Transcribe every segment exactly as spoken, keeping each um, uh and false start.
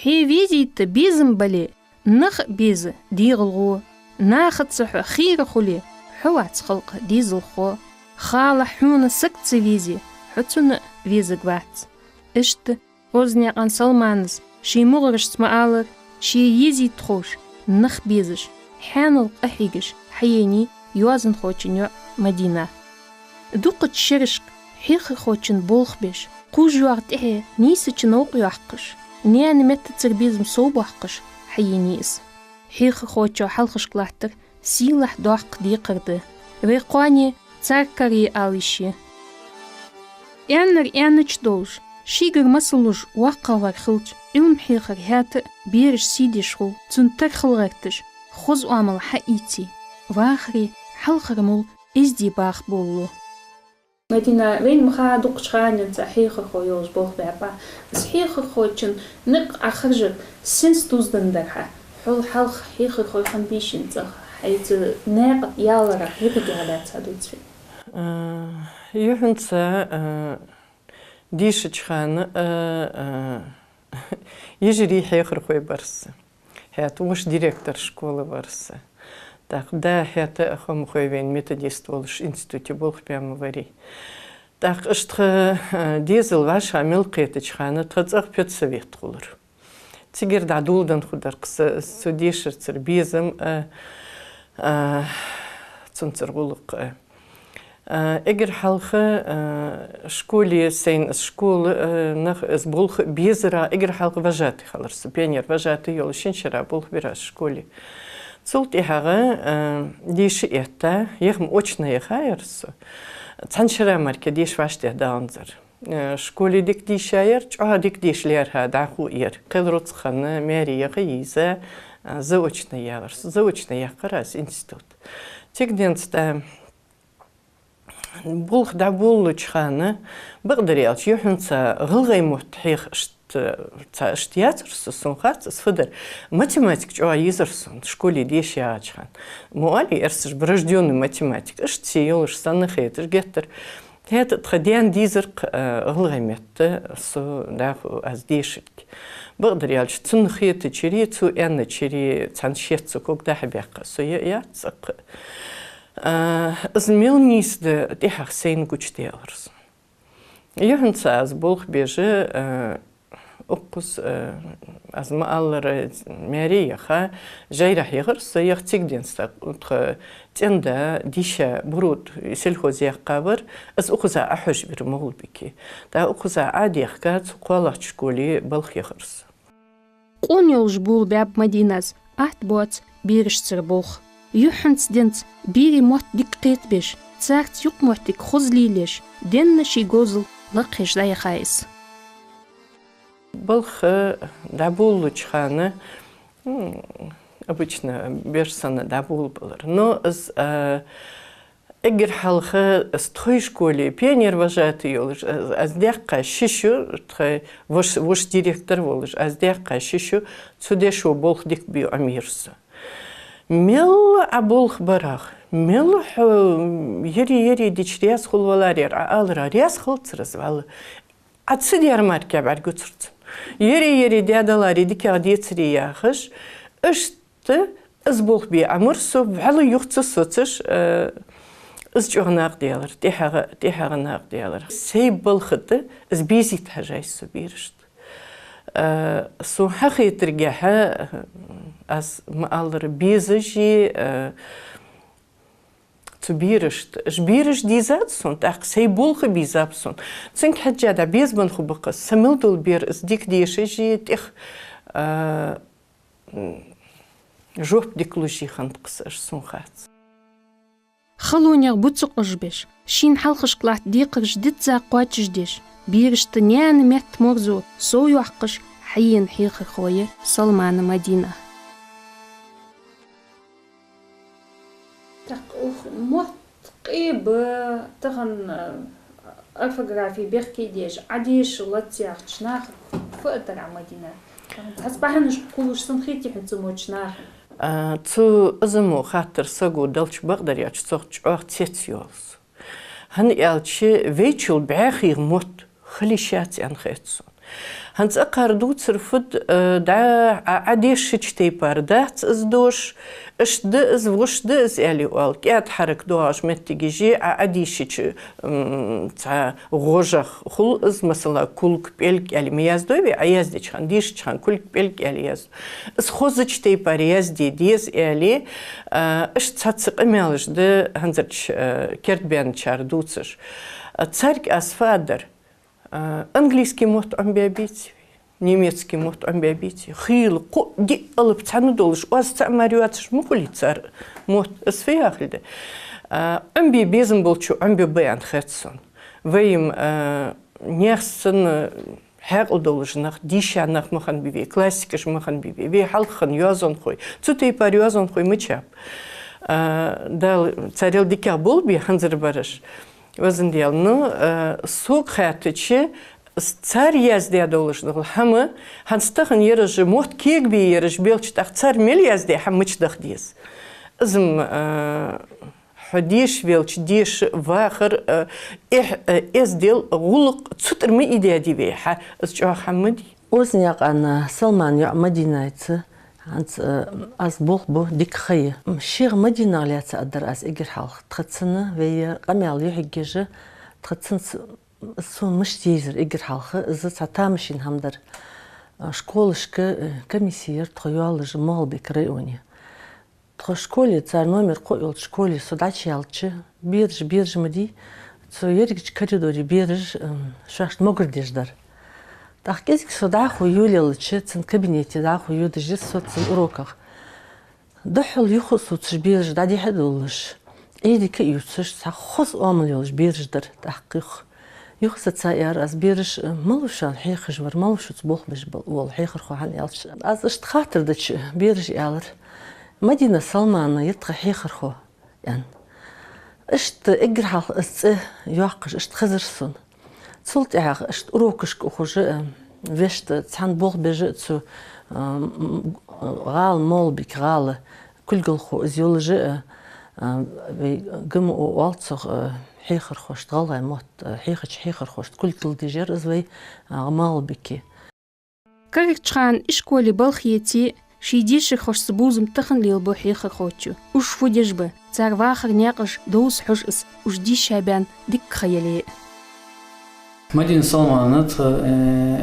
Хье везийта безам бале, нах беза дегӀалгӀо, нахаца хьо хийра хуле, хьо вац халкъа дезалхо. Хала хьона саг ца везе, хьо цунна везаг вац. Иштта Озанаькъан Салманас ший мугӀарашца ма аллара, ше езийта ховш, нах безаш, хьаьнал къахьегаш хьаенай йоазонхочун йоӀ Мадина. Дукхача шерашка хьехархочун болх беш, кхувш йоагӀа тӀехье нийсача новкъа йоаккхаш, наьна меттацара безам совбоаккхаш хьаенай из. Хьехархочо хьалхашка латтар сийлахь доккха декхар да. Вай кхоане цар кара я ала йиш я. Аьннар аьннача долаш, шийгара масал луш воккхагӀвар хилча, Ӏилма хьехар хӀаьта а бераш сий деш хул, цун тархал гӀерташ, хоза оамал хьаийце, вахаре хьалхара мул эздий баха болалу. Мадина, вайна ма ха дукхача хана денз хьехархо йолаш болх баьб. Из хьехархочун никъ Ӏохаржар сенца дувзаденна дар хьа? Хьол хьалха хьехархо хиннабий шийна цӀагӀа? Хьайца наькъа яларах юхагӀа дацар дувца вайна? А, юххьанца, а, дешача хана, а, а, йижарий хьехархой бар са. ХӀаьта воша директор школы вар са. ТӀаккха да хӀаьта а хомахой вайна методист волаш институте болх баь ма варий. ТӀаккха иштта тха, а, дезал вӀашагӀа мел кхетача хана тха цӀагӀа педсовет хулар. Цигара дӀадоладенна хургдар-кх са, цу дешарцара безам а, а, цунцара гӀулакх а. А, эггара хьалха, а, школе сайна из школа, а, нах, из болх безарах эггара хьалха вожатый хилар со, пионер-вожатый йолаш шин шера болх бир аз школе. Цул тӀехьагӀа, а, деша этта, яха-м очно яхаяр со. Цхьан шера мара деша вӀаштӀехьадаланзар. Э, школе дика дийшаяр, чӀоагӀа дика деша лаьрхӀа дӀахо яр. Кхел рузкъа хана маьре яха йиза, а, заочно ялар. Заочно яьккхар аз институт. Цига денз тӀа болх дӀаболалуча хана, бакъдар аьлча, юххьанца гӀалгӀай мотт хьеха иштта, цхьа иштта яцар со, сона хац из фу дар. Математика чӀоагӀа езар сона, школе деша ягӀача хана. Мо оалий, эрсаша врождённый математик, иштта се йолаш санна хеташ геттара. ХӀаьта тха даьна дийзар-кх, э, гӀалгӀай метта со дӀахо аз дешилга. Бакъдар аьлча, цунна хетачареи, цо аьнначареи цхьана шец цу ког дӀа-хьа баьккха со я-, яц цӀаккха. А, из мел нийса да тӀехьагӀа сайна гучадаьлар сона. Юххьанца аз болх беш, а, укхаза, а, аз ма аллара, маьре яха, жайрахьа яхар со, яха цига денз тӀа, тха цӀен-да дийша, Бурут сельхоз яьккха вар, из укхаза Ӏохьожабир МагӀалбике. ТӀаккха укхаза Ӏо а даьхка, цу кхоалагӀча школе балха яхар со. Къона йолаш болабаьб Мадинас, атта боаца берашцара болх. Юххьанца денз берий мотт дика кхетабеш, царца юкъмоттиг хоза лелаеш, денна ший говзал лакхъеш дӀаяхай из. Балха дӀаболалуча хана, м, обычно бераш санна дӀаболабалар. Но из, а, эггара хьалха из тхоай школе пионер-вожатый йолаш, аз, аз даьккха ши шу, тхоай вош-, воша директор волаш, аз даьккха ши шу, цу дешо болх дика бе Ӏомайир со. Мел Ӏа болх барах, мел хьо йири-йири дича раьза хулаваларий Ӏа аларах, раьза хилацар из вӀалла. Ӏа ца даьр мара бӀаргагуцар цунна. Йири-йири даь даларе дикагӀа децарий яхаш, иштта из болх бе Ӏомайир со, вӀалла юха ца соцаш, э, из чӀоагӀа накъадаьлар, тӀехьагӀа, тӀехьагӀа накъадаьлар. Сай балха тӀа из безийта хьежай со берашта. Э, сона хьахетаргахьа, аз ма аллара, безаш а, э, цу берашта. Уж бераш дийзад сона, тӀаккха сай болх а бийзаб сона. Цунга хьежжа дӀа безабенна хургба-кх аз. Са мел дола бер из дика дешаш а, тӀех, а, м, жоп дика луш а хиннад-кх са уж, сона хац. Халонех буца къужбеш, шийна хьалхашка латта декхараш дизза кхоачашдеш, берашта наьна метта морзо совйоаккхаш хьаена хьехархо я Салмана Мадина. ТӀаккха ух мотт къе ба, тахан, а, орфографи бехке деш, Ӏодеша лаца яхача наха фу оттар Ӏа, Мадина? Тахан цхьацца бахьанаш кулуш санна хетий хьона цу моча наха? А, цу иззамо хаттар саго далча, бакъдар аьлча, цох чӀоагӀа цецйоал со. ХӀана аьлча, вайчул бӀаьхий мотт хила йиш яц аьнна хет сона. ХӀанз цӀаккха дувцар фуд, э, дӀа, Ӏа, Ӏа дешача тайпара дац из дош, иштта да из, вӀашта да из аьле оал, кӀаьда хьарак доагӀаш моттигаши, Ӏа, Ӏа дешача, м, цхьа гӀожагӀа хул из, масала, кулг, пӀелг аьле ма яздой вай, Ӏа яздеча хана, дешача хана кулг, пӀелг аьле яздой. Из хозача тайпара язде деза аьле, а, иштта цхьацца къамаьлаш да хӀанзарча, а, кердабаьнначар дувцаш. А, царга аз фу аргдар: а, английски мотт Ӏомабе беций, немецки мотт Ӏомабе беций, хийла, кхоъ, диъ алап цхьана долаш, оаз цаӀ мара йоацаш ма хулий цар мотт, аз фу яхилга да. А, Ӏомабе безам болчо Ӏомабергба аьнна хет сона. Вай-м, а, наьха санна хьаькъал долаш нах, дийша нах ма хиннабий вай, классикаш ма хиннабий вай, вай хьалха хинна йоазонхой, цу тайпара йоазонхой мичаб. А, Дала царел дикагӀа болба хӀанзарбараш, везан Даьла. Ну, а, сога хаьттача, с-, цар яздаь долаш дола хӀама, хӀанз тахан ераш мотт кегабе ераш белча, тӀаккха цар мел яздаь хӀама мича даха деза. Из-м, а, хьо дешаш велча деша вахар, а, эхь-, а, эздел, гӀулакх цу тӀара ма ийдаьдий вай, хьа, из чӀоагӀа хӀама ма дий. Озанаькъан Салмана йоӀ Мадинайца, хӀанз, а, аз болх бу дика ха я. М, шийх Мадинах лаьца аргдар аз эггара хьалха. Тха цунна вай къамаьл юхьиггежа, тха цунца сона мишта езар эггара хьалха, из цхьа тамашийна хӀама дар. А, школашка, э, комисси яр тхо йоаллаш МагӀалбика районе. Тхо школе, цар номер кхоъ йолча школе со дӀачуяьлча, бераш, бераш ма дий, цу ерригача коридоре бераш, м, шоашта могар деш дар. ТӀаккха кӀезига со дӀахо йолаелча, цун кабинете дӀахо йодаш я со цун уроках. Духхьал юха а сувцаш бераш дӀадехьа а довлаш, Ӏуйре а ювцаш, цхьа хоза оамал йолаш бераш дар тӀаккха юха. Юха саца аьлар аз: «Бераш, малав шоана хьехаш вар, малав шуца болх беш бал-, вола хьехархо?» — хӀана аьлча, аз иштта хаттар дича, бераша аьлар: «Мадина Салмана я тха хьехархо», — аьнна. Иштта эггара хьалха из цӀи йоаккхаш иштта хезар сона. Цул тӀехьагӀа иштта урокашка ухаш а, вешта цхьана болх беш а цу, а, м, гӀала, МагӀалбика гӀала кулгалхо из йолаш а, а, вай ГМО оал цох, а, хьехархошта, гӀалгӀай мотт, а, хьехача хьехархошта кулг леладеш яр из вай, а, МагӀалбике. Карарча хана ишколе балха еце а, ший дешархошца бувзам тахан лелабу хьехархочо. Уж фу деш ба, цар вахара наькъаш довза хьож из, уж дийша баьнна дикка ха яле а. Мадина Салмана тха, э,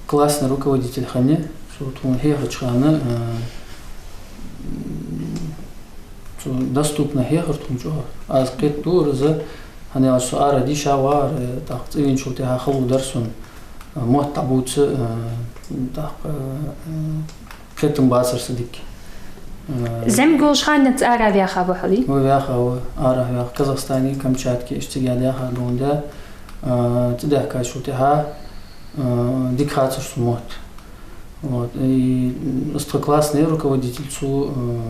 классный руководитель хиннай, со тхона хьехача хана, э, цо доступно хьехар тхона чӀоагӀа. Аз кхетаду из, хӀана аьлча со ара дийша вар, э, тӀаккха цӀи венначул тӀехьагӀа хало дар сона, э, мотт дӀабувца, э, тӀаккха, э, кхетам бацар са дика. Э, зӀамига волча хана ара ваьха ва хьо, вий? Ва, ваьха ва, ара ваьха, Казахстане, Камчатке, иштта цига даьха долаш да, э, цӀи даьхкачул тӀехьагӀа, э, дика хацар сона мотт. Вот, и, м, из тха классный руководитель цо, э,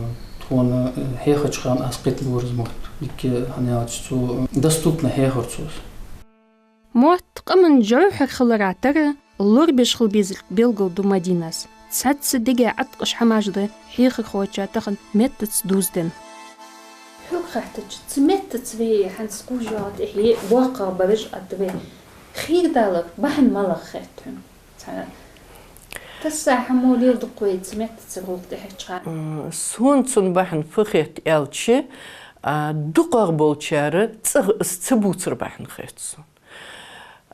тхона, э, хьехача хана аз кхетабора из мотт. Дика, хӀана аьлча цо, э, доступно хьехар цо из. Мотт къаман жовхӀар хилара тара лорабеш хила безилга белгалду Мадинас. Цхьацца дега Ӏаткъаш хӀамаш да хьехархочоа тахан меттаца дувзаденна. Хьога хаьттача, цу меттаца вай хӀанз кхувш йоагӀа тӀехье, боккхагӀбараш а да вай. Хийра далар бахьан малагӀа хет хьона? Цхьа тасса хӀама леладу-кх вай цу меттаца гӀулакх тӀехьача хана. М, сона цун бахьан фу хет аьлча, а, дукхагӀа болчар цӀагӀа из ца бувцар бахьан хет сона.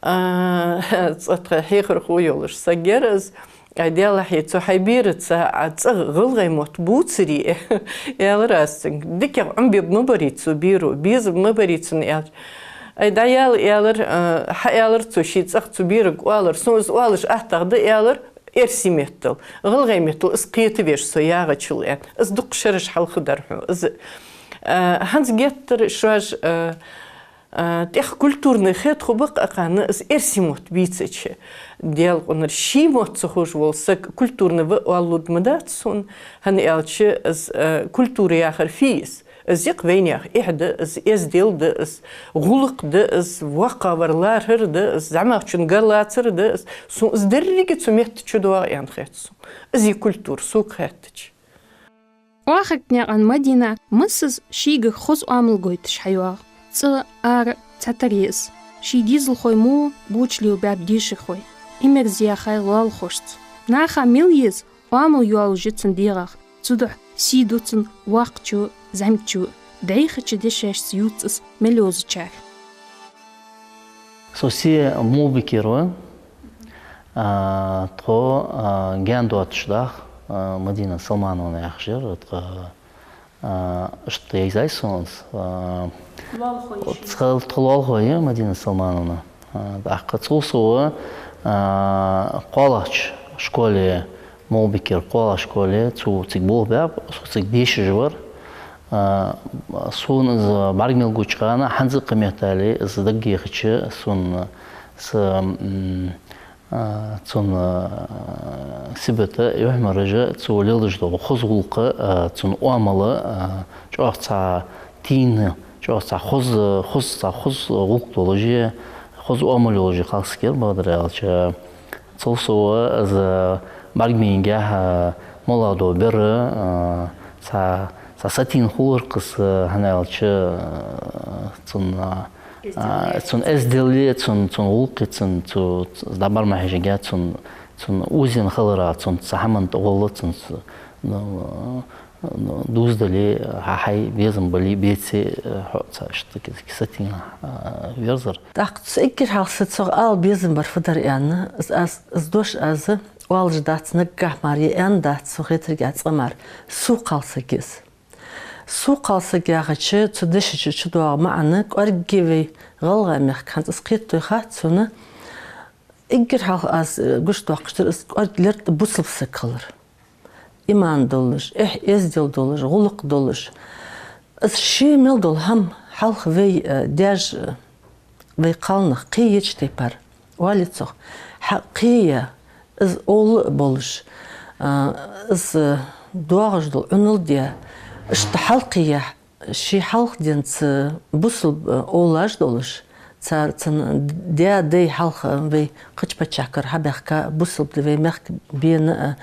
А, цкъа тха хьехархо йолаш саг яр из, ай, Даьллахьа, цу хьай бераца Ӏа цӀагӀа гӀалгӀай мотт бувцаре, аьлар аз цунга. ДикагӀа Ӏомабергма барий цу беро, безаргма барий цунна аьлча. Ай, дӀаяла, аьлар, а, хьааьлар цо, ший цӀагӀа цу берага оалар. Сона из оалаш аттагӀа да, аьлар, эрсий меттала. ГӀалгӀай меттала из кхетавеш со ягӀачул, аьнна. Из дукха шераш хьалха дар хьона. Из, а, хӀанз геттара шоаш, а, а, тӀех культурни хет хургба-кх акхарна из эрсий мотт бийцача. Даьла къонахчал, ший мотт ца ховш вола саг культурни ва оалалургма дац сона, хӀана аьлча из, а, культура яхар фу я из? Из я-кх вайнаьха эхь да из, эздел да из, гӀулакх да из, воккхагӀвар лархӀар да из, зӀамагӀчун гарга лацар да из. Сона из деррига цу метта чу доагӀа аьнна хет сона. Из я культура, сога хаьттача. Оахаргнаькъан Мадина массаза шийгара хоза оамал гойташ хьайоагӀа. ЦӀагӀа, ара цхьатарра я из. Ший дезалхой мо боча лелабаьб дешархой. имерза яхай лоалахошца. Наха мел еза оамал йолаш я цун дегӀах, цудухьа сий ду цун воккхачо, зӀамигачо, дӀайхача дешашца ювц из мел йовзачар. Со се Мулбикера ва, а, тхо, а, гаьна доацаш даха, а, Мадина Салмановна яхаш яр, тха, а, иштта яздаьд сона, а, Лоалахой я ший. Тха, тха лоалахой я Мадина Салмановна. А, тӀаккха цул совгӀа, а, кхоалагӀча школе, Мулбикера кхоалагӀча школе, цо цига болх баьб, со цига дешаш вар. А, сона из бӀарга мел гуча хана, хӀанз а кхы меттел из даггехача, сона, са, м, а, цун, а, сибата юхьмаража цо леладеш дола хоза гӀулакх, а, цун оамал, а, чӀоагӀа цхьа тийна, чӀоагӀа цхьа хоза, хоза, цхьа хоза гӀулакх долаш я, хоза оамал йолаш я кхалсаг яр, бакъдар аьлча. Цул совгӀа из бӀаргагуш, а, моллагӀа дола бер, а, цхьа, цхьа сатийна хулар-кх из, а, хӀана аьлча, а, цун, а, а, цун эздели, цун, цун гӀулакхи, цун, цу, цу дӀабӀарга ма хьежаш, цун, цун узен хилара, цун цхьа хӀаман тӀагӀолла, цун, ну, ну, дувзадале, хьа-, хьай безам бале, беце, э, хьо цхьа иштта кӀезига сатийна, а, верзар. ТӀаккха цу эггара хьалха са цох ала безам бар фу дар аьнна, из аз, из дош аз оалаш дац, наггахьа мара е аьнна дац, сона хетаргахьа цкъа мара, сов кхалсаг я из. Сов кхалсаг яхача, цу дешача чудоагӀа маӀан кӀоарга вай ГӀалгӀай мехка, хӀанз аз кхетадой хац сона, эггара хьалха аз, э, гучадоаккхаш дар из кӀоарга лерттӀа бусалба саг хилар. Иман долаш, эхь-эздел долаш, гӀулакх долаш. Из ше мел дола хӀама хьалха вай, э, даьша, э, вай кхалнах кхееча тайпара, оалий цох, хьакхея, из овла а болаш, э, из, э, доагӀаш дола Ӏуналла де, иштта хьалкхеяхь, ше хьалха денз бусалба овлаш долаш, цар, цун даь-дай хьалха вай кхыча паччахьалкхера хьабаьхка, бусалба да вай мехка бена а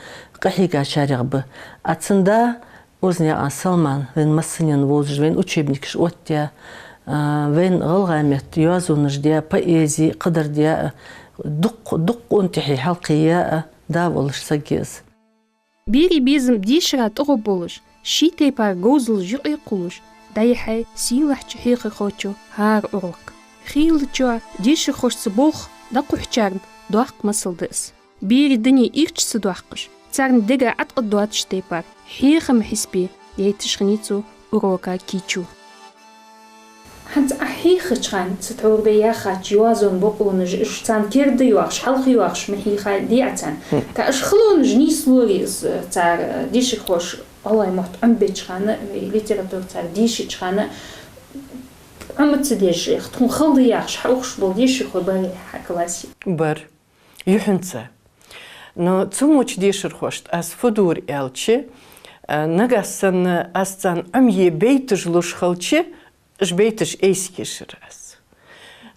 къахьийгачарех ба. А цун да, Узнаькъан Салман, вайна массанена вовзаш, вайна учебникаш оттадаь, а, вайна гӀалгӀай метта йоазонаш даь, поэзи кхадар даь, дукха, дукха къонтӀехье хьалкхеяь а да волаш саг я из. Берий безам дешара тӀагӀо болаш, ший тайпара говзалаш юкъе кхоллаш, дӀаяхьай сийлахьча хьехархочо хӀара оагӀорахьа. Хийлачоа дешархошца болх дӀакхухьачарна доккха масал да из. Берий дуне ирча ца доаккхаш, царна дега Ӏаткъа доацаш тайпара, хьехама хьисапе яйташ хиннай цо урока кийчо. ХӀанз Ӏа хьехача хана, цу тхьовра яхача йоазон бокъонаш, уж царна керда йоахаш, хьалха йоахаш ма хьийхай, дий Ӏа царна. Хм. ТӀаккха уж халонаш нийслой из, цар, дешархоша гӀалгӀай мотт Ӏомабеча хана, вай литература цар дийшача хана, Ӏома ца деш, тхона хала да яхаш, хьаухаш бола дешархой барий хьа классе? Бар. Юххьанца. Но цу моча дешархошта аз фу дора аьлча, а, нагахьа санна аз царна Ӏомае байташ луш хилча, уж байташ айса ешар аз.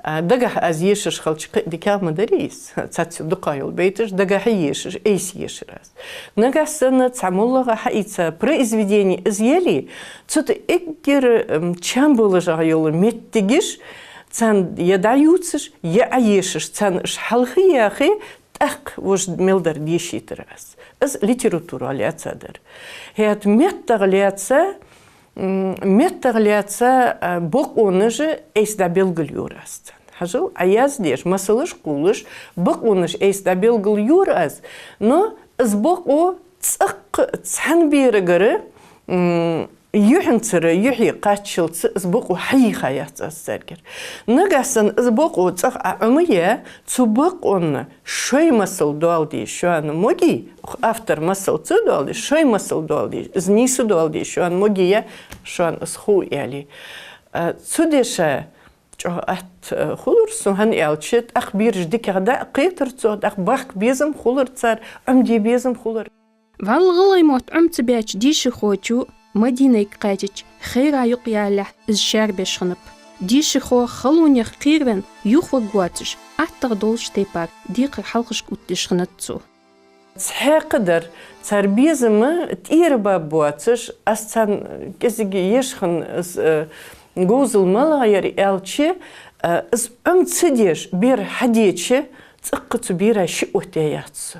А, дагахьа аз ешаш хилча, кхы а дикагӀа ма дарий из, цхьацца дукха йола байташ дагахьа ешаш, айса ешар аз. Нагахьа санна цхьа моллагӀа хьаийца произведени из яле, цу тӀа эггара, м, чам болаш йола моттигаш царна е дӀаювцаш, е Ӏоешаш, царна уж хьалха яхе, тӀаккха вож мел дар дешийтар аз. Из литература лаьца дар. ХӀаьта меттах лаьца, м, меттах лаьца, а, бокъонаш айса дӀабелгалйора аз царна. Хьажал, Ӏа яздеш, масалаш кхоллаш, бокъонаш айса дӀабелгалйора аз, но из бокъо цӀаккха цхьан берагара, м, юххьанцара юххе кхаччалца из бокъо хьайийхаяц аз царгара. Нагахьа санна из бокъо цӀагӀа Ӏа Ӏомае, цу бокъонна шоай масал доаладе шоана моги, автора масал ца доаладе, шоай масал доаладе, из нийса доаладе шоана моги, е шоана из хов аьле. А, цу деша чӀоагӀа атта, э, хулар сона, хӀана аьлча, тӀаккха бераш дикагӀа дӀакхетар цох, тӀаккха бахка безам хулар цар, Ӏомаде безам хулар. ВаллахӀи, гӀалгӀай мотт Ӏома ца баьча дешархочо Мадинайга кхаьчача, хайра юкъ ялалехь из шаьрбеш хиннаб. Дешархо халонех кхеравенна юхаваргвоацаш, аттагӀа долча тайпара декхар хьалхашка оттадеш хиннад цо. Цхьаькха дар, цар безам тӀера баб боацаш, аз царна кӀезига еш хинна из, э, говзал малагӀа яр аьлча, э, из Ӏома ца деш, бер хьадеча, цӀаккха цу бера шиъ оттаяь яц со.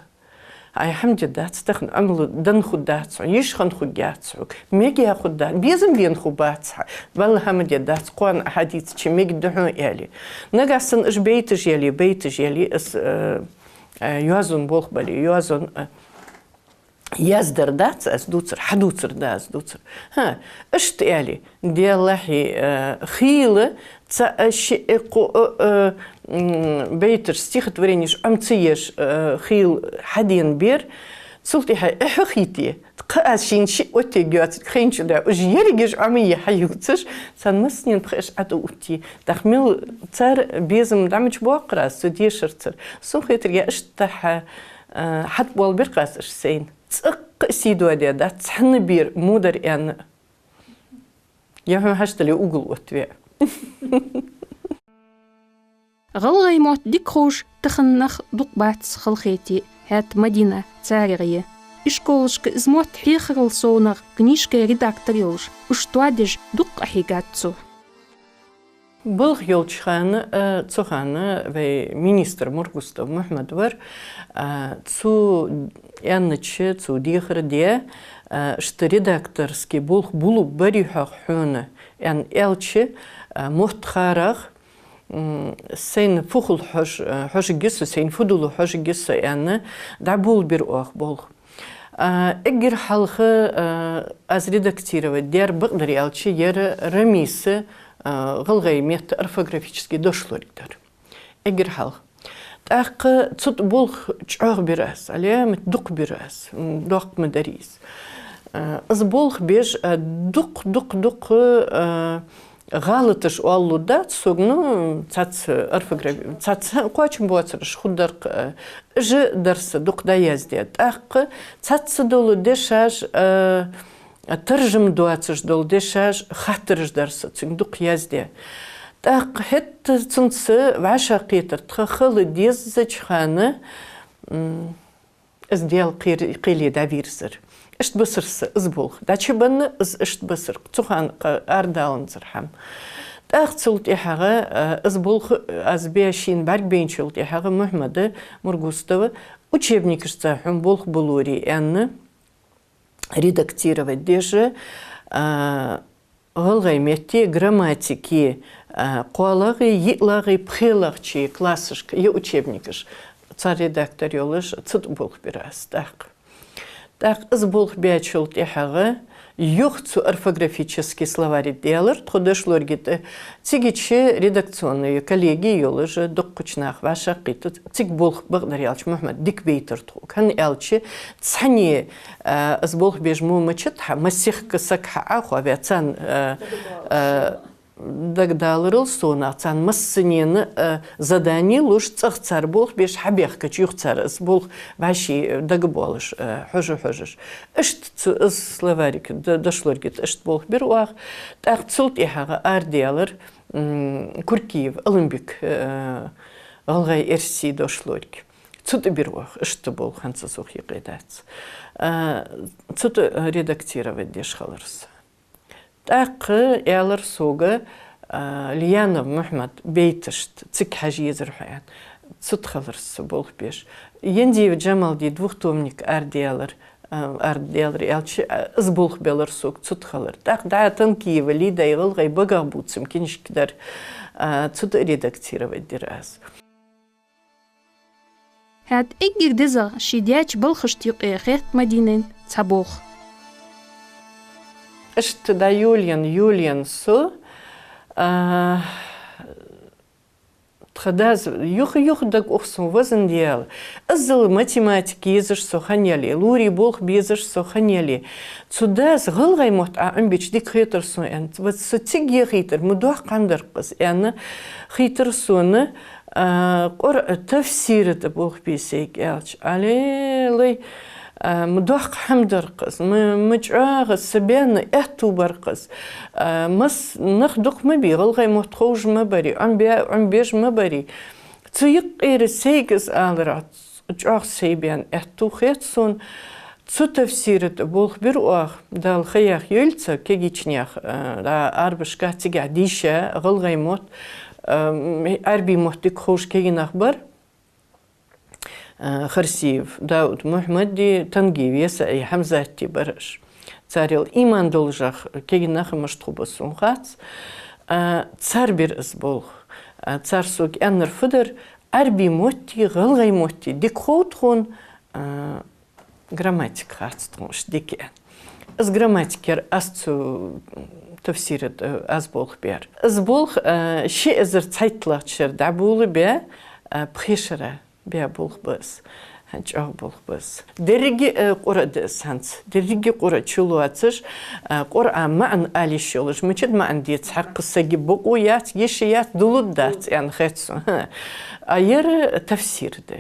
Ай, хӀама де дац, тахан Ӏамал дан хургдац хьона, йиш хинна хургьяц хьога, мегаш хургдац, безам бена хургбац хьа, валлахӀи, хӀама де дац, кхоана Ӏа хьадийцача мегаргда хьона, аьле. Нагахьа санна уж байташ яле, байташ яле, аз, э, э, йоазон болх бале, йоазон, э, яздар дац аз дувцар, хьадувцар да аз дувцар. ХӀа, иштта аьле, делахьи, э, хийла цаӀ, шиъ, кхоъ, э, м, байташ, стихотворенеш Ӏомаца еш, э, хийла хьадена бер, цул тӀехьа эхь хете, кхы аз шийна шиъ оттаергйоацилга хайнача да, уж ерригаш Ӏомае хьаювцаш, царна массанена пхи аш ӀотӀаотте. ТӀаккха мел цар безам дӀа ма чубоаккхар аз цу дешарцара. Сона хетарга, иштта хьа, э, хьатӀабоалабир-кх аз уж сайна. ЦӀаккха а сий доадаь дац цхьанне бер, мудар аьнна. Е хьона хьашт дале, угол оттаве. ГӀалгӀай мотт дика ховш тахан нах дукха бац халахете, хӀаьта Мадина царех я. Ишколашка из мотт хьехарал совнагӀа книжкай редактор йолаш, уж тоадеш дукха къахьийгад цо. Балха йолча хана, а, цу хана вай министр Мургустов Мухьмад вар, а, цо аьннача, цо дехар даь, а, иштта редакторски болх болаш бар-кх хьона, аьнна аьлча, а, мотт хьарах, м, сайна фу хул хьож-, а, хьожаргья со, сайна фу дулл хьожаргья со, аьнна, дӀаболабир оаха болх. А, эггара хьалха, а, аз редактировать даьр, бакъдар аьлча, яр Рамиса, а, гӀалгӀай метта орфографически дошлорг дар. Эггара хьалха. ТӀаккха цу тӀа болх чӀоагӀа бир аз, Ӏаламат дукха бир аз, м, доккха ма дарий из. А, из болх беш, а, дукха, дукха, дукха, а, гӀалаташ оалалургдац сога, ну, цхьацца орфографи, цхьацца кхоачам боацараш хургдар-кх, э, уж дар са дукха дӀаяздаь. ТӀаккха цхьацца дола дешаш, э, таржам доацаш дола дешаш, хаттараш дар са цунга дукха яздаь. ТӀаккха хӀаьта цунца вӀашагӀкхетар тха хила дезача хана, м, из Даьла кхер-, кхеле дӀавийрзар. Иштта бисар са из болх. ДӀачубенна из иштта бисар, цу хана кхы арадаланзар хӀама. ТӀаккха цул тӀехьагӀа, а, из болх аз бе шийна бӀаргабайначул тӀехьагӀа Мухьмада Мургустова учебникашца хьона болх боларе аьнна, редактировать деш, а, гӀалгӀай метта грамматика, а, кхоалагӀа, йиълагӀа, пхелагӀча классашка я учебникаш. Цар редактор йолаш, цу тӀа болх бир аз тӀаккха. ТӀаккха из болх баьчул тӀехьагӀа юха цу орфографически словарь даьлар тхо дошлорга тӀа. Цигача редакционни коллеги йолаш, дуккхача наха вӀашагӀкхийтта, цига болх, бакъдар аьлча, Мухьмада дика байтар тхога. ХӀана аьлча, цхьанне, а, из болх беш мо мачат хьа, масех саг хьа Ӏохоаваь, царна, а, а, дагадаларал совнагӀа, царна массанена, а, задани луш, цӀагӀа цар болх беш хьабаьхкача, юха цар из болх вӀаший дагабоалаш, а, хьожа-хьожаш. Иштта цу из словарик д-, дошлорга тӀа иштта болх бир оаха. ТӀаккха цул тӀехьагӀа арадаьлар, м, Куркиев Аламбик, а, гӀалгӀай-эрсий дошлорг. Цу тӀа бир оаха, иштта болх хӀанз цох юкъе дац. А, цу тӀа редактировать деш хилар со. ТӀаккха аьлар сога, а, Лиянов Мухьмада байташта цига хьажа езар хьо, аьнна. Цу тӀа хилар со болх беш. Яндиев Джамалди двухтомник арадаьлар, а, арадаьлар аьлча, а, из болх белар сога, цу тӀа хилар. ТӀаккха дӀа Танкиева Лидай «ГӀалгӀай багахбувцам» книжка дар, а, цу тӀа редактировать дир аз. ХӀаьта эггара дезагӀа ший даьча балхашта юкъе хет Мадинайна цхьа болх. Иштта дӀайолаенна, йолаенна со, а, тха дас юха-юха дагаух сона, везан Даьла. Иззал математика езаш со хинна яле, лорий болх безаш со хинна яле, цу дас гӀалгӀай мотт Ӏа Ӏомабича дика хетар сона, аьнна. Вот со цига яхийтар, ма доккха хӀама дар-кх из, аьнна, хийтар сона, а, Къуръан тафсира тӀа болх бе сайга аьлча. Аллилуйя, а, ма доккха хӀама дар-кх из, ма, ма чӀоагӀа са баьнна аьттув бар-кх из. А, мас-, нах дукха ма бий, гӀалгӀай мотт ховш ма барий, Ӏомабе-, Ӏомабеш ма барий. Цу юкъера сайга из алар чӀоагӀа сай баьнна аьттув хет сона. Цу тафсира тӀа болх бир оаха, Дала ха яхе, йойла цу кагийча наьха, а, дӀа Ӏарбашка цигахь дийша гӀалгӀай мотт, а, м, Ӏарбий мотт дика ховш кагий нах бар. Э, Харсиев Дауд, Мухьмади, Тангиев Есаи, Хьамзати бар уж. Царел иман долаш кагий нах мишта хургба сона хац. Э, цар бир из болх. Э, цар сога аьннар фу дар: Ӏарбий мотти гӀалгӀай мотти дика хов тхона, э, грамматика хац тхона уж дика, аьнна. Из грамматикера аз цу тафсира тӀа, э, аз болх баьр. Из болх, э, ши эзар цхьайтталагӀча шера дӀаболабаь, э, пхе шера баь болх ба из. ХӀа, чӀоагӀа болх ба из. Деррига, э, Къуръа да из хӀанз. Деррига Къуръа чулоацаш, э, Къуръа маӀан ала йиш йолаш. Мичад маӀан дийца хьакха сага бокъо яц, йиш яц, дулуд дац, аьнна хет сона. А ер тафсир да.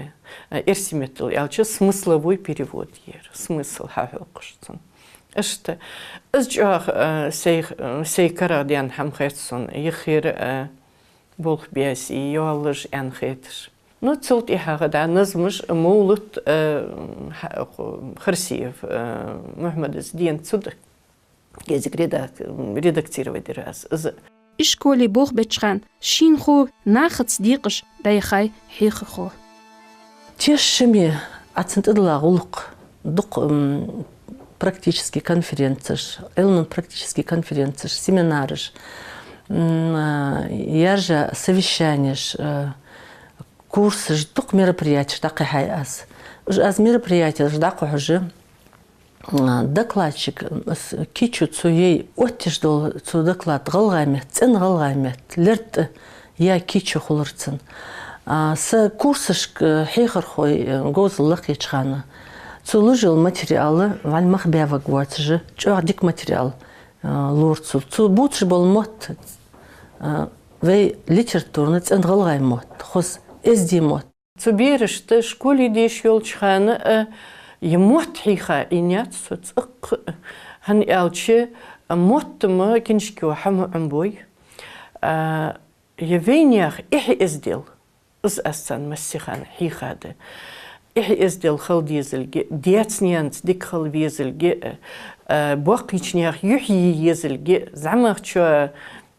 Э, эрсий меттала аьлча, смысловой перевод я ер. Смысл хьахьокхаш цун. Иштта. Из чӀоагӀа, э, сай, э, сай карагӀдаьнна хӀама хет сона. Юххера, э, болх баь из йоаллаш, аьнна хеташ. Ну, цул тӀехьагӀа дӀа назмаш, мовлат, э, хьа-, ху-, Харсиев, э, Мухьмада дена цу д-, кӀезига редак-, редактировать дир аз из. Ишколе болх беча хана шийна ховр нахаца декъаш дӀаяхай хьехархо. Тешаме, а цун тӀадилла гӀулакх, дукха, м, практически конференцеш, Ӏилман-практически конференцеш, семинараш, м, а, яржа совещанеш, а, курсаш, дукха мероприятеш дӀакхихьай аз. Уж аз мероприятеш дӀакхухьаш, а, докладчик, м, с-, кийчо цо яь оттаеш дола цо доклад гӀалгӀай метта, цӀена гӀалгӀай метта, лерттӀа яь кийчо хулар цун. А, са курсашка хьехархой, э, говзал лакхъеча хана, цо луш йола материал вӀалла мах баьварг воацаш, чӀоагӀа дика материал, э, лора цо. Цо бувцаш бола мотт, э, вай литературни цӀена гӀалгӀай мотт, хоза эздий мотт. Цу берашта школе деша йолча хана, а, ер мотт хьийха Ӏийна яц со цӀаккха, хӀана аьлча, а, мотт-м книжке хьа ма Ӏомабой. А, ер вайнаьха эхь-эздел, из аз царна массехана хьийха да. Эхь-эздел хила дезалга, даьца-наьнаца дика хила везалга, а, боккхийча наьха юхь е езалга, зӀамагӀчоа,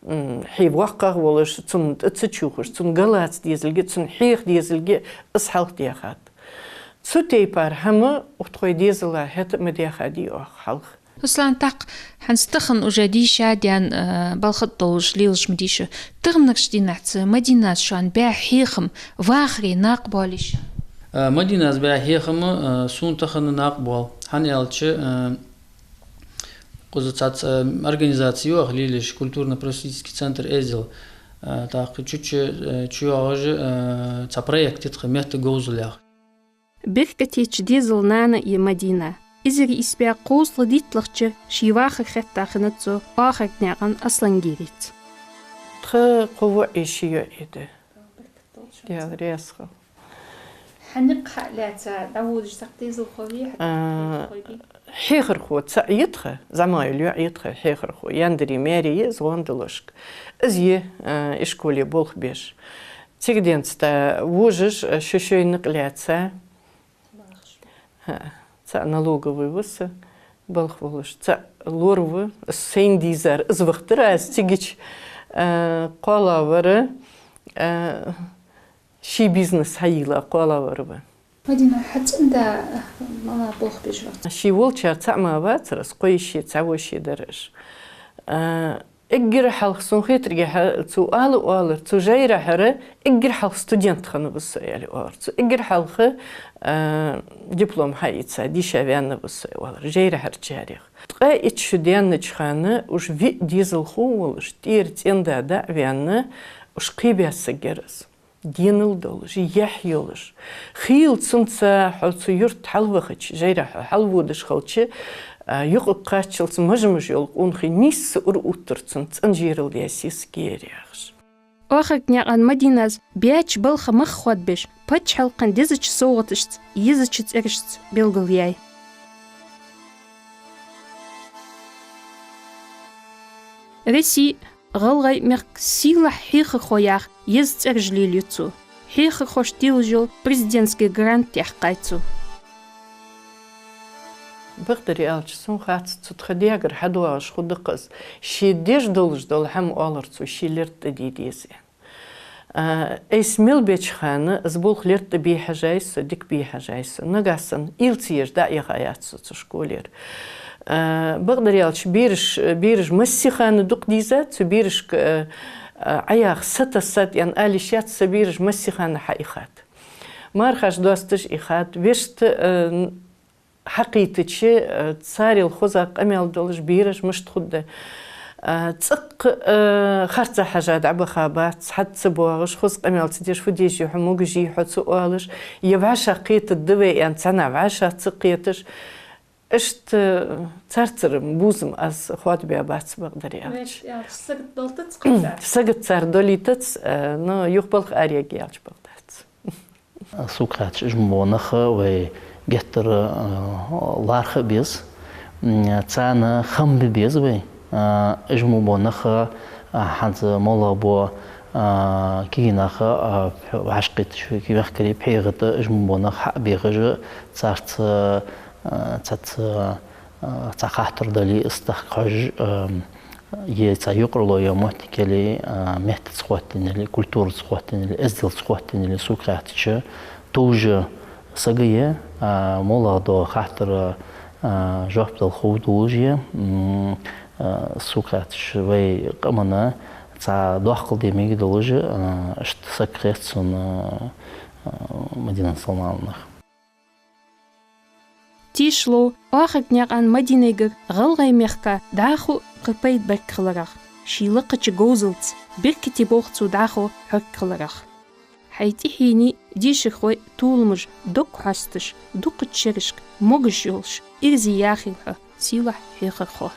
м, хье воккхагӀа волаш, цунна тӀа ца чухаш, цунна галаца дезалга, цунна хьеха дезалга, из хьалха даьхад. Цу тайпара хӀама укх тхоай дезала хӀаьта а ма даьхадий оаха хьалха. Руслан, тӀаккха хӀанз тахан уже дийша даьнна, э, балха тӀа долаш лелаш ма дий шо. Таханарча дийнахьа Мадинас шоана баь хьехам вахаре накъабоалий шоана? Э, Мадинас баь хьехам, э, сона тахан накъабоал. ХӀана аьлча, э, Кхуза цхьацца, э, организаци я оаха лелаеш, культурно-просветительский центр «Эздел». Э, тӀаккха чучча, э, чуйоагӀаш, э, цхьа проект я тха «Метта говзал» яха. Беркатеча дезала нана я Мадина. Эзар ийс бӀаь кхузткъеи дийтлагӀча шера ший вахар хетта хиннад цо Оахаргнаькъан Аслангирица. Тха кхо воӀи ши йоӀи да. Даьла раьза хилва. Хьа никъ хьа а лаьца, дӀаводаш цхьаккха дезалхо вий, хьа А, дезалхо вий? Хьехархо цаӀ я тха, зӀамагӀа йола йоӀ я тха хьехархо, Яндари Маьри я из гӀондолошка. Из я, а, ишколе болх беш. Цига денз тӀа вожаш, а, шоай-шоай никъ лаьца. ХӀа, цаӀ налогови ва са, балха волаш, цаӀ лор ва, из сайна дийзар, из вахийтар аз цигача, а, кхоалагӀвар, а, ший бизнес хьайийлла кхоалагӀвар ва. Мадина, хьа цӀен-да мала болх беш вац? Ше волчар цаӀ мара вацар из, кхо йиший цхьа воша дар уж. А, эггара хьалха сона хетаргахьа цо ала оалар, цу жайрахьара эггара хьалха студент хинна ва со, аьле оалар цо. Эггара хьалха, а, диплом хьаийца дийша ваьнна ва со, оалар, жайрахьарчарех. Ткъаь итт шу даьннача хана уж виъ дезалхо волаш, тӀера цӀен-да дӀа а ваьнна, уж кхебаь саг яр из. Денал долаш, яхь йолаш. Хийла цунца хьо цу юрта хьалвахача, жайрахьа хьо хьалводаш хилча, а, юкъе кхаччалца мажа-мажа йола къонахий нийсса ура увттар цунна, цӀена жерал даь сесаг я ер, яхаш. Оахаргнаькъан Мадинас баьча балха мах хоадабеш, паччахьалкхен дезача совгӀаташца, езача цӀерашца белгалъяьй. Россе, ГӀалгӀай мехка сийлахь хьехархо яха еза цӀераш лелаю цо. Хьехархошта делаш йола президентски грант яьккхай цо. Бакъдар аьлча, сона хац, цу тха даьгара хьадоагӀаш хургда-кх из. Ше деш долаш дола хӀама оалар цо, ше лерттӀа де деза, аьнна. А, айса мел беча хана, из болх лерттӀа бе хьежай со, дика бе хьежай со. Нагахь санна уйла ца еш дӀаяха яц со цу школера. А, бакъдар аьлча, бераш, бераш массе хана дукха дийзад, цу берашка, а, а, Ӏаяха сатассад аьнна ала йиш яц, са бераш массе хана хьаихад. Мархаш досташ ихад, вешта, а, хьакхийтача, э, царел хоза къамаьл долаш бераш мишта хургда. Э, цӀаккха, э, харцахьежа дӀабаха бац, хьа ца боагӀаш, хоза къамаьл ца деш, фу дезий хьо, могаший хьо ца оалаш, е вӀашагӀкхетаргда вай аьнна, цхьаннахьа вӀашагӀ ца кхеташ. Иштта царцара бувзам аз хоадабаь бац, бакъдар аьлча. Вешта аьлча, сагот долийтац кхы цар? Сагот цар долийтац, э, но юха балха араяьлча бакъдац. Сога хаьттача, уж мо нах вай геттара, а, лархӀа беза. М, царна хам бе беза вай. А, уж мо нах, а, хӀанз моллагӀа бола, а, кагий нах, а, вӀашагӀкхеташ, мехкарий, пхьегӀа тӀа уж мо нах хьа а бехаш, царца, а, цхьацца, а, цхьа хаттар дале, из тӀаккха хьожаш, а, е цхьа юкъарло йола моттиг яле, а, меттаца хоттаденна яле, культураца хоттаденна яле, эзделца хоттаденна яле, сога хаьттача, товш саг я, а, моллагӀа дола хаттара, а, жоп дала ховш долаш я, м, а, сога хаьттача, вай къаман цхьа доккхал де мегаргдолаш, а, иштта саг хет сона, а, Мадинат Салмановнах. Тешал, оахаргнаькъан Мадинайгара ГӀалгӀай мехка дӀахо кхы пайда баргхиларах, ший лакхача говзалца беркате болх цо дӀахо хьоргхиларах. Хьай тӀехьенеи дешархойи толамаш дог хьоасташ, дукхача шерашка могаш йолаш, ирзе яхийла хьо, сийлахь хьехархо.